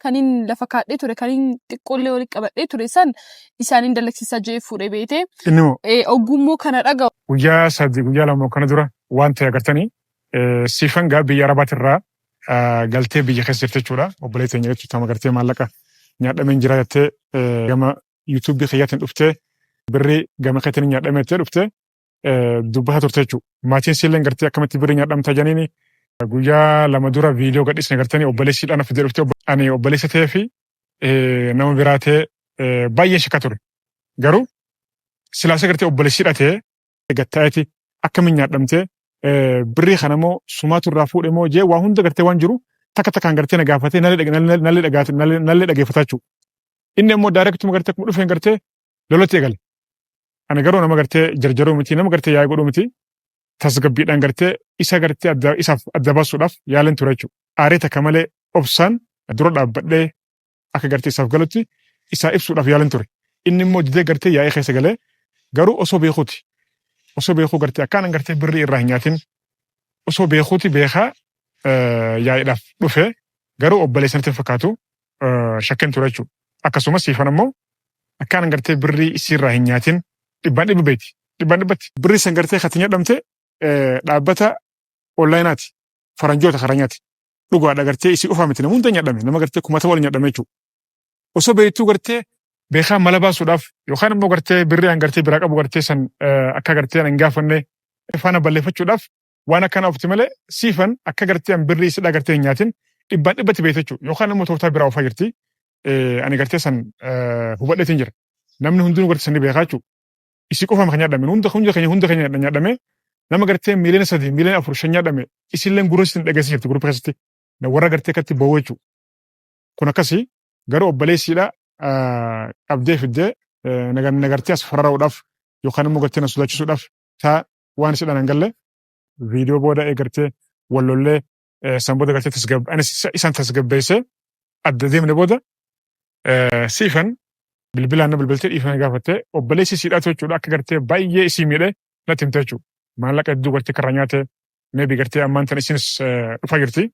Kaniin lafa kaadhee ture, kaniin xiqqoollee walitti qabadhee ture san isaaniin dalagsiisaa jee fuudhee beeyte. Inni moo? Ogummoo kana dhaga'u. Guyyaa 3 guyyaa 2 kana dura waan ta'e agartanii, Siifan gaa biyya Arabaatirraa galtee biyya keessa jirti jechuudha. Obboleettii teenya jechuudha, tama gartee maallaqa nyaadhameen jira jettee gama yuutuubii kiyyaatiin dhuftee, birrii gama keetiin nyaadhamee jettee dhuftee dubbataa turte jechuudha. Maatiin siilleen gartee akkamitti birrii nyaadhamtaa janiini guyyaa 2 dura viidiyoo gadhiisne gartanii, obboleessiidhaan fidee dhuftee. Ani obboleessa ta'ee fi nama biraa ta'ee baay'ee shakka ture. Garuu silaasa gartee obboleessiidha ta'ee gatta'eeti akkamiin nyaadhamtee, birrii kana immoo sumaatu irraa fuudhe moo jee, waa hunda gartee waan jiru takka takkaan gartee na gaafatee nallee dhageeffataa jechuudha. Inni immoo directuma gartee akkuma dhufeen gartee lolatti eegale. Ani garuu nama gartee jarjaruu miti, nama gartee yaa'ii godhuu miti, tasgabbiidhaan gartee isa gartee adda isaaf adda baasuudhaaf yaaleen ture jechuudha. Aaree takka malee obsaan dura dhaabbadhee akka gartee isaaf galutti isaa ibsuudhaaf yaaleen ture. Inni immoo didee gartee yaa'ii keessa galee, garuu osoo beekuuti. Osoo beekuu gartee akkaan gartee birrii irraa hin nyaatin osoo beekuuti beekaa yaa'iidhaaf dhufe, garuu obboleessa natti hin fakkaatu shakkeen ture jechuudha. Akkasumas Siifan ammoo akkaan gartee birrii isiirraa hin nyaatin dhibbaan dhibba beeti. Dhibbaan dhibbatti. Birrii san gartee kati nyaadhamte dhaabbata onlineaati. Faranjoota karanyaati. Dhugaadha, gartee isii qofaa miti, nama hunda nyaadhame, nama gartee kumata wal nyaadhame jechuudha. Osoo beektuu gartee beekaa mala baasuudhaaf yookaan immoo gartee birrii an gartee biraa qabu gartee san akka gartee an hin gaafanne faana balleeffachuudhaaf waan akkana ofti malee, Siifan akka gartee an birrii isidhaa gartee hin nyaatin dhibbaan dhibbatti beekte jechuudha. Yookaan immoo tooftaa biraa oofaa jirti. Ani gartee san hubadheetiin jira. Namni hundinuu gartee san ni beekaa jechuudha. Isii qofaam kan nyaadhame, hunda keenya nyaadhame, nama gartee miiliyoona 3, miiliyoona 4, 5 nyaadhame, isilleen gurra isin dhageessa jirti gurupa keessatti warra gartee akkatti ba'u jechuudha. Kun akkasii garuu obboleessiidha qabdee fiddee na gartee as farara'uudhaaf yookaan immoo gartee na sodaachisuudhaaf taa waan isidhaan hin galle viidiyoo booda eegartee wallollee san booda gartee anis isaan tasgabbeessee adda deemne. Booda Siifan bilbilaan na bilbiltee dhiifama gaafattee, obboleessi siidhaatu jechuudha akka gartee baay'ee isii miidhe natti himte jechuudha. Maallaqa hedduu gartee karraa nyaate. Maybe gartee ammaan tana isinis dhufaa jirti.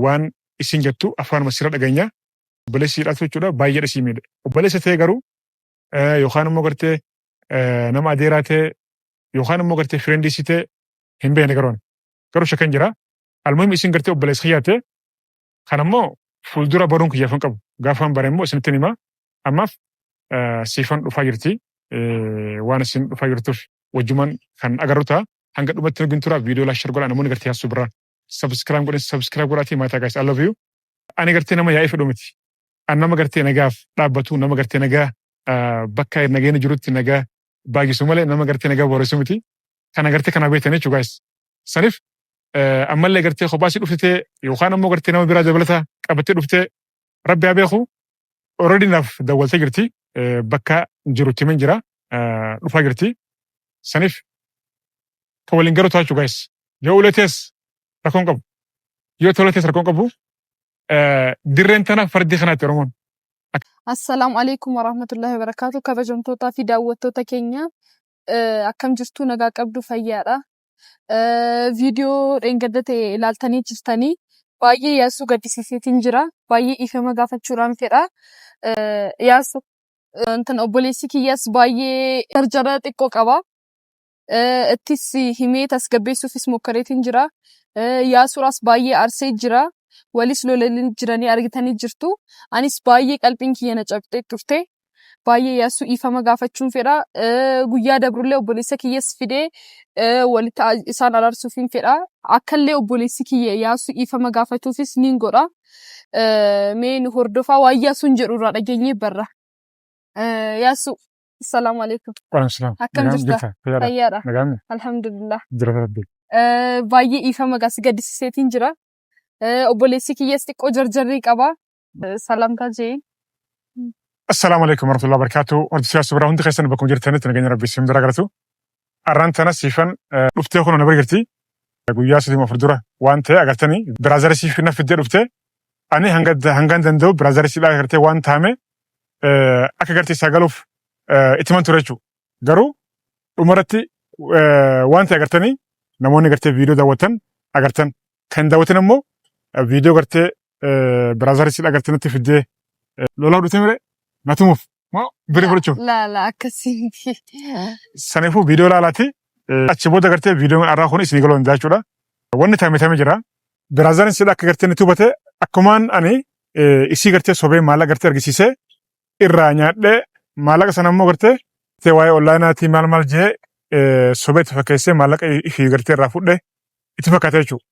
Waan isin jettu afaanuma sirra dhageenya. Obboleessi siidhaatu jechuudha baay'ee isii miidhe. Obboleessa ta'e garuu yookaan immoo gartee nama adeeraa ta'e yookaan immoo gartee friendii isii ta'e hin beekne garuu garuu shakkan jira. Almuhim isin gartee obboleessa kiyyaa ta'e kan ammoo fuuldura baruun kiyyaaf hin qabu. Gaafaan bare immoo isinitti hima. Ammaaf Siifan dhufaa jirti. Waan isin dhufaa jirtuuf wajjumaan kan agarru ta'a. Hanga dhumatti nu tura. Viidiyoo like, share godhaa. Namoonni gartee yaasuu biraa subscribe godhin, subscribe godhaatii maataa. Guys, I love you. Ani gartee nama yaa'ii fedhu miti. Ani nama gartee nagaaf dhaabbatu, nama gartee nagaa bakka nageenya jirutti nagaa baay'isu malee nama gartee nagaa boreessu miti. Kana gartee kana beektan jechuudha, guys. Saniif ammallee gartee kophaasii dhuftee yookaan ammoo gartee nama biraa dabalata qabattee dhuftee, rabbi haa beeku. Already naaf dawwaltee jirti. Bakka jirutti himen jira. Dhufaa jirti. Saniif kan waliin garuu taachuu, guys. Yoo uletees rakkoon qabu. Yoo toletees rakkoon qabu. Dirreen tana fardii kanaatti Oromoon. Assalaamu alaikum warahmatullahi wabarakatuh. Kabajamtootaa fi daawwattoota keenya, akkam jirtu? Nagaa qabdu? Fayyaadha. Viidiyoo dheengadda ta'e ilaaltanii jirtanii, baay'ee Yaasuu gaddisiiseetiin jira. Baay'ee dhiifama gaafachuudhaan fedha. Yaasuu intan obboleessi kiyyas baay'ee jarjara xiqqoo qaba. Ittis himee tasgabbeessuufis mokkoreetiin jira. Yaasuudhaas baay'ee aarsee jira. Walis lolanii jiranii argitanii jirtu. Anis baay'ee qalbiin kiyya na cabxee turte. Baay'ee Yaasuu dhiifama gaafachuun fedha. Guyyaa dabrullee obboleessa kiyyas fidee walitti isaan araarsuufin fedha. Akkallee obboleessi kiyya Yaasuu dhiifama gaafatuufis nin godha. Mee nu hordofaa, waan Yaasuun jedhu irraa dhageenyee barra. Yaasuu, assalaamu alaikum. Waalaikum salaam. Akkam jirta? Fayyaadha. Fayyaadha. Nagaan. Alhamdulillah. Jira rabbi. Baay'ee dhiifama gaa, si gaddisiiseetiin jira. Obboleessi kiyyas xiqqoo jarjarrii qaba. Salaamtaa jee. Assalaamu alaikum warahmatullahi wabarakatuh. Hordoftoota Yaasuu biraa hundi keessan bakkuma jirtanitti nageenya rabbi isin bira galatu. Arraan tana Siifan dhuftee kun na bira jirti. Guyyaa 3 4 dura waan ta'e agartanii, brother siif na fiddee dhuftee, ani hanga hangaan danda'u brother siidhaa agartee waan taame akka gartee isaa galuuf itti himan ture jechuudha. Garuu dhumarratti waan ta'e agartanii, namoonni gartee viidiyoo daawwatan agartan. Kan daawwatan immoo viidiyoo gartee Brother si agartee natti fiddee lolaa dhufte mire na tumuuf moo birrii fudhachuuf. Laa laa, akkasii miti. Saniifuu viidiyoo laalaati. Achi booda gartee viidiyoon har'aa kun isinii galuu danda'a jechuudha. Wanni tame tame jira. Brotheriin sidha akka gartee natti hubate akkumaan ani isii gartee sobee maallaqa gartee argisiisee irraa nyaadhee, maallaqa sana immoo gartee waa'ee onlineaatii maal maal jee sobee itti fakkeessee maallaqa ifii gartee irraa fudhee itti fakkaate jechuudha.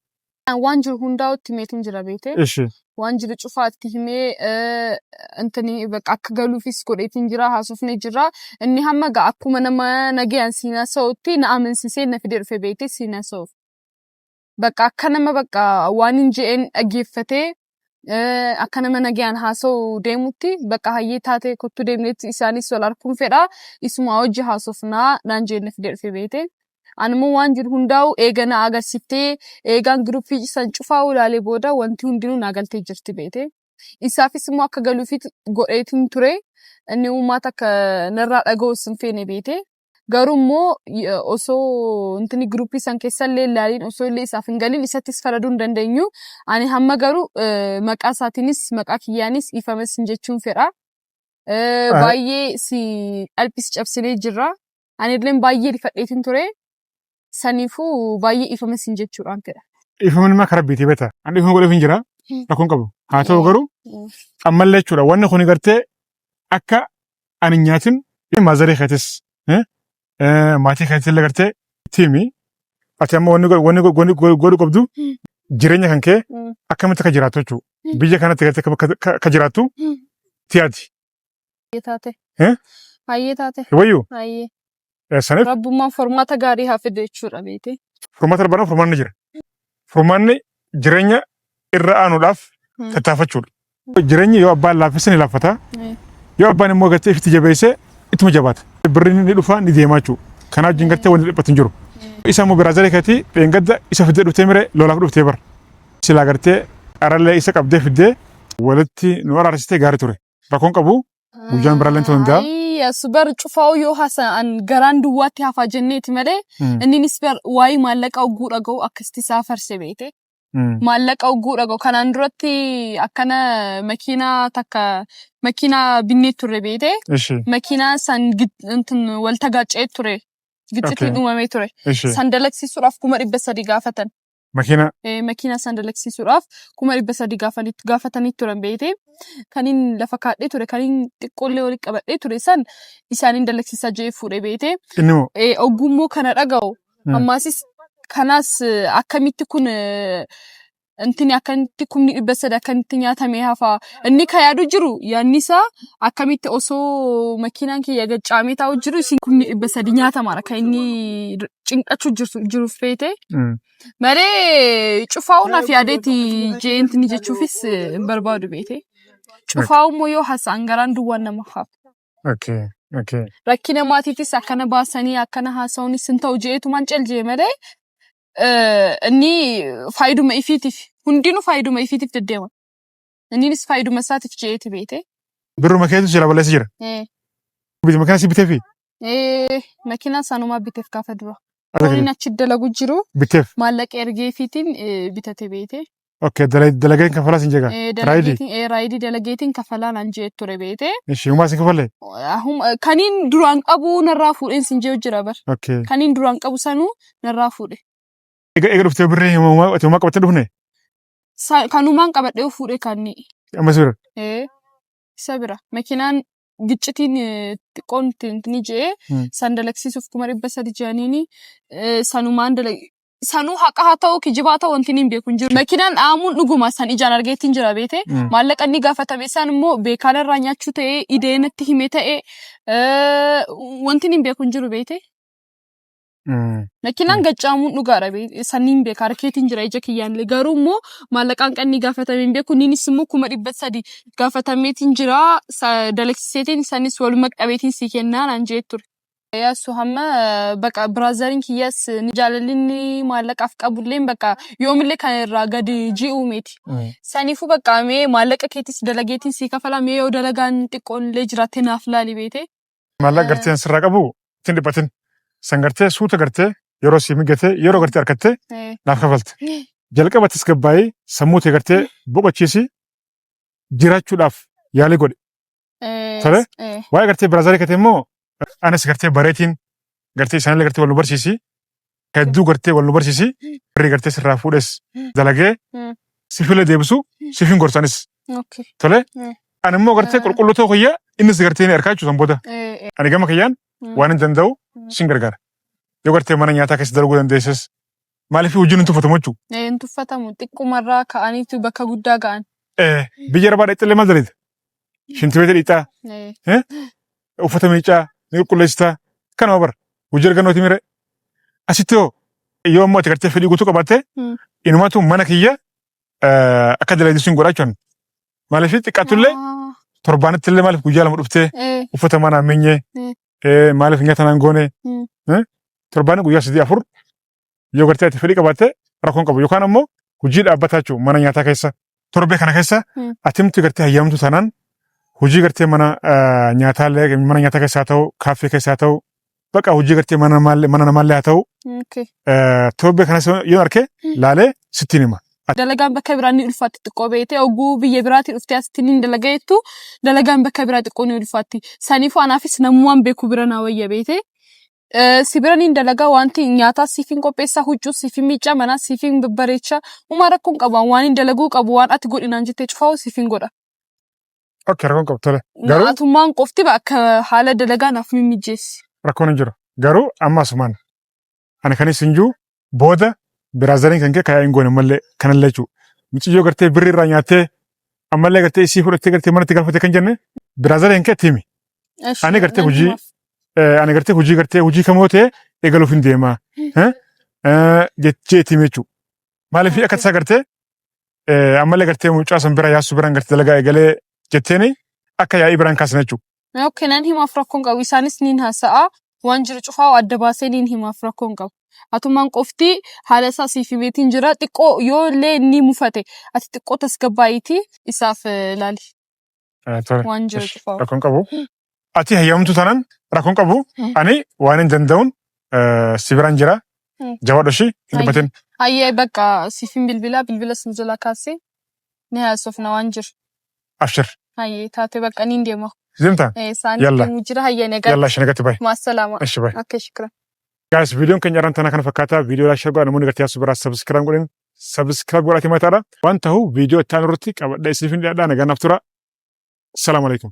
Waan jiru hundaa itti himeetiin jira, beekte. Ishi. Waan jiru cufaa itti himee, intini bakka akka galuufis godheetiin jira, haasofnee jira. Inni hamma gaa akkuma nama nagayaan siin haasa'utti na amansiisee na fidee dhufe, beekte, siin haasa'uuf. Bakka akka nama bakka waan hin je'een dhaggeeffatee, akka nama nagayaan haasa'u deemutti, bakka hayyee taatee kottu deemneetti isaanis wal arguun fedha. Isuma hojii haasofnaa naan jee na fidee dhufe, beekte. Ani immoo waan jiru hundaa'u eega na agarsiiftee, eegaan groupii san cufaa ulaalee booda wanti hundinuu naa galtee jirti, beekte. Isaafis immoo akka galuufit godheetiin ture. Inni uummata akka narraa dhaga'us hin feene, beekte. Garuu immoo osoo intini groupii san keessa illee ilaaliin, osoo illee isaaf hin galin, isattis faraduu hin dandeenyu. Ani hamma garuu maqaa isaatiinis maqaa kiyyaanis dhiifamas hin jechuun fedha. Baay'ee si qalbii cabsinee jirra. Ani illee baay'ee rifadheetiin ture. Saniifuu baay'ee dhiifamas hin jechuudhaan fedha. Dhiifamni immoo karaa biitii beekta. Ani dhiifama godhuuf hin jira. Rakkoon qabu. Haa ta'u garuu ammallee jechuudha wanni kun gartee akka ani hin nyaatin maazarii keetis maatii keetis illee gartee tiimi. Ati amma wanni godhu qabdu jireenya kan kee akkamitti akka jiraattu jechuudha. Biyya kanatti gartee akka jiraattu tiyaati. Hayyee taate. Eh? Hayyee taate. Wayyuu. Hayyee. Saniif Rabbummaan furmaata gaarii haa fidu jechuudha, beekte. Furmaata barbaadu, furmaanni jira. Furmaanni jireenya irra aanuudhaaf tattaafachuudha. Jireenyi yoo abbaan laaffise ni laaffata. Yoo abbaan immoo gartee ifitti jabeesse ittuma jabaata. Birriin ni dhufa, ni deema jechuudha. Kanaaf wajjin gartee wanti dhiphatu hin jiru. Isa immoo brotherii keetii dheengadda isa fiddee dhuftee mire lolaaf dhuftee bara. Silaa gartee qarallee isa qabdee fiddee walitti nu araarsitee gaarii ture. Rakkoon qabu, guyyaan biraallee ta'uu danda'a. Ayii, as bar cufaa'u yoo haasa'an garaan duwwaatti hafaa jenneeti malee inninis bar waa'ee maallaqa ogguu dhaga'u akkasitti isaa farse, beekte. Maallaqa ogguu dhaga'u, kanaan duratti akkana makiinaa takka makiinaa binnee turre, beekte. Makiinaa san intin wal tagaaccee ture. Giccitiin uumamee ture. San dalagsiisuudhaaf 300,000 gaafatan. Makiina. Makiinaa san dalagsiisuudhaaf 300,000 gaafatanii turan, beekte. Kaniin lafa kaadhee ture, kaniin xiqqoollee walitti qabadhee ture san isaaniin dalagsiisaa jee fuudhe, beekte. Inni moo? Ogummoo kana dhaga'u ammaasis kanaas akkamitti kun intini akkamitti 300,000 akkamitti nyaatamee hafa? Inni ka yaadu jiru, yaadni isaa akkamitti osoo makiinaan kiyya gaccaamee taa'u jiru isin 300,000 nyaatamaadha kan inni cinqachuu jirtu jiruuf, beekte. Malee cufaa'uu naaf yaadeeti jeentini jechuufis hin barbaadu, beekte. Cufaa'uu immoo yoo haasa'an garaan duwwaan nama hafa. Rakkina maatiifis akkana baasanii akkana haasa'uunis hin ta'u jeetumaan cal jee malee, inni faayiduma ifiitiif, hundinuu faayiduma ifiitiif deddeema. Inninis faayiduma isaatiif jeeti, beekte. Birruma keetu jira balleessa jira. Makiinaa si biteefi? Makiinaa sanumaa biteef gaafa dura. Horiin achi dalagu jiru Biteef. maallaqa ergeefiitiin bitate, beekte. Okay, dalageen kafalaa sin jegaa. Raayidii. Dalageetiin, raayidii dalageetiin kafalaa naan jee ture, beekte. Ishi humaa sin kafallee? Kaniin duraan qabu narraa fuudheen sin jee jira bar. Kaniin duraan qabu sanuu narraa fuudhe. Eega dhuftee birrii himumaa ati humaa qabattee dhufne? Kanumaan qabadhee fuudhe kanni. Amma si bira. Isa bira. Makiinaan giccitiin xiqqoon ni jee san dalagsiisuuf 300,000 jedhaniini sanumaan dalag sanuu haqa haa ta'u kijibaa ta'u wanti inni hin beeku hin jiru. Makiinaan dhaamuun dhuguma san ijaan argeettiin jira, beete. Maallaqa inni gaafatame san immoo beekaan irraa nyaachuu ta'ee idee natti hime ta'ee wanti inni hin beeku hin jiru, beete. Makiinaan gaccaamuun dhugaadha, sanniin beeka, harkeetiin jira ija kiyyaan. Garuu immoo maallaqaan kan inni gaafatame hin beeku. Innis immoo 300,000 gaafatameetiin jira, dalagsiiseetiin sanis waluma qabeetiin sii kennaa naan jee ture. Yaasu hamma baqa brotheriin kiyyaas ni jaalalli inni maallaqaaf qabulleen bakka yoomillee kan irraa gadi ji'uu miti. Saniifuu bakka mee maallaqa keetis dalageetiin sii kafala, mee yoo dalagaan xiqqoon illee jiraatte naaf laali, beete. Maallaqa gartee sirraa qabu ittiin dhiphatin. San gartee suuta gartee yeroo sii mijatee, yeroo gartee harkattee naaf kafalta. Jalqaba tasgabbaa'ee sammuu tee gartee boqochiisi. Jiraachuudhaaf yaalii godhe. Tole? Waa'ee gartee brother kate immoo anis gartee bareetiin gartee isaanillee gartee wal nu barsiisi. Hedduu gartee wal nu barsiisi. Warri gartee sirraa fuudhes dalagee sifilee deebisu sifin gorsanis. Tole? Ani immoo gartee qulqulluu ta'uu kiyya innis gartee ni arkaa jechuudha booda. Ani gama kiyyaan waan hin danda'u sin gargaara. Yoo gartee mana nyaataa keessa dalaguu dandeesses maaliif hojiin hin tuffatamu jechuudha. Hin tuffatamu, xiqqumarraa ka'aniitu bakka guddaa ga'an. Biyya arabaa dhaqxillee maal dalagda? Shintibeeta dhiqxaa, uffata miicaa, ni qulqulleessitaa. Kanuma bara. Hojii argannooti mire. Asitti hoo yoo ammoo ati gartee fedhii guutuu qabaatte inumatu mana kiyya akka dalagdu sin godhaa jechuudha. Maaliif xiqqaatullee torbaanitti illee maaliif guyyaa 2 dhuftee uffata manaa miinyee maaliif nyaata naan goone torbaanii guyyaa 3 4 yoo gartee ati fedhii qabaatte rakkoon qabu yookaan ammoo hojii dhaabbataa jechuudha mana nyaataa keessa torbee kana keessa atimti gartee hayyamtu taanaan hojii gartee mana nyaataa mana nyaataa keessa haa ta'u kaaffee keessa haa ta'u bakka hojii gartee mana namaallee haa ta'u torbee kana yoo arke laalee sittiin hima. Dalagaan bakka biraa ni ulfaatti xiqqoo beekte oguu biyya biraatii dhuftee asitti ni dalagaa jettu dalagaan bakka biraa xiqqoo ni ulfaatti. Saniifuu anaafis namummaan beeku bira naa wayya beekte. Si bira niin dalagaa wanti nyaataa siif hin qopheessaa huccuu siif hin miiccaa manaa siif hin babbareechaa umaa rakkoon qabu waan hin dalaguu qabu waan ati godhi naan jettee cufaa'u siif hin godha. Okay, rakkoon qabu tole. Garuu Atummaan qofti bakka haala dalagaa naaf mimmijeessi. Rakkoon hin jiru. Garuu amma asumaan ani kan isin jiru booda brotheriin kan kee kayaa hin goone mallee kanallee jechuudha. Mucayyoo gartee birri irraa nyaattee ammallee gartee isii fudhattee gartee manatti galfatte kan jenne brotheriin kee itti himi. Ani gartee hojii ani gartee hojii gartee hojii kamoo ta'e eegaluuf hin deema. Jechee itti himi jechuudha. Maaliif akka tasaa gartee ammallee gartee mucaa san bira yaasuu biraan gartee dalagaa eegalee jetteeni akka yaa'ii biraan kaasan jechuudha. Okay, nan himaaf rakkoon qabu. Isaanis niin haasa'a. Waan jiru cufaa adda baasee niin himaaf rakkoon qabu. Atummaan qofti haala isaa siif himeetiin jira. Xiqqoo yoo illee inni mufate ati xiqqoo tasgabbaa'iitii isaaf ilaali. Tole. Waan jiru cufaa. Rakkoon qabu. Ati hayyamtu tanan rakkoon qabu. Ani waan hin danda'uun si biraan jira. Jabaadhu ishii hin dhiphatin. Hayyee bakka siif hin bilbila bilbila sin jala kaasee ni haasofna waan jiru. Abshir. Hayyee taate bakka niin deema. Deemtaa? Isaan Yalla. deemu jira hayyee nagaa. Yalla ishee nagatti bahi. Maasalaama. Ishi bahi. Okay, shukran. Guys, viidiyoon keenya irraan tana kana fakkaata. Viidiyoo like share godhaa namoonni gartee yaasuu biraa subscribe godhin. Subscribe godhatii mataadha. Waan ta'u viidiyoo itti aanu irratti qabadhee isiniif hin dhiyaadha. Nagaan naaf tura. Salaamu alaikum.